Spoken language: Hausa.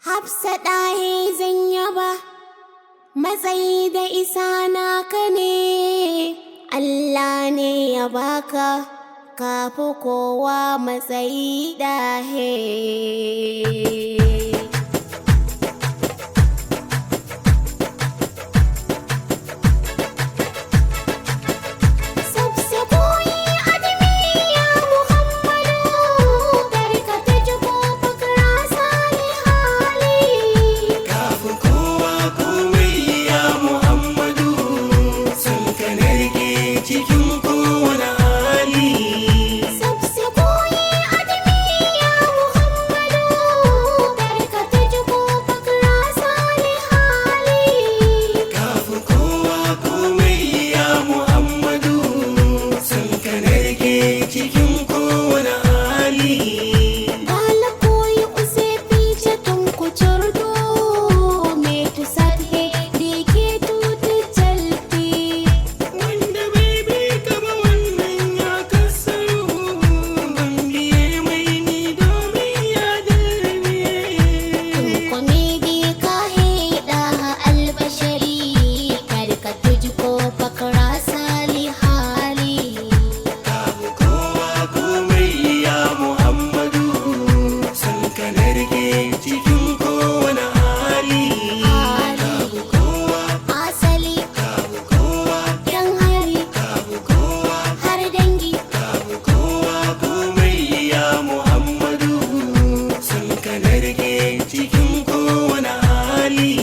Hafsa ɗahe zan yaba, matsayi da isa naka ne, Allah ne ya baka, kafi kowa matsayi ɗahe. सबसे कोई आदमी या मुहम्मदू बरकत को पकड़ा सारे हाली। Kafin kowa komai ya Muhammadu, sun ka narke cikin kowane hali. सबसे कोई आदमी या मुहम्मदू बरकत को पकड़ा सारे हाली। Kafin kowa komai ya Muhammadu, sun ka narke cikin kowane hali. गाल कोई उसे पीछे तुमको छोड़ दो, मैं तो साथ है देखे टूट चलती। Wanda bai bi ka ba wannan ya kasaru, ban biye mai ni domin ya dalme. तुमको मैं देखा है राह अलबशरी, करके तुझको पकड़ा साली हाली। Kafu kowa komai ya Muhammadu, sun ka narke cikin kowane hali. Kafu kowa, asali, kafu kowa, yan hari, kafu kowa, har dangi. Kafu kowa komai ya Muhammadu, sun ka narke cikin kowane hali.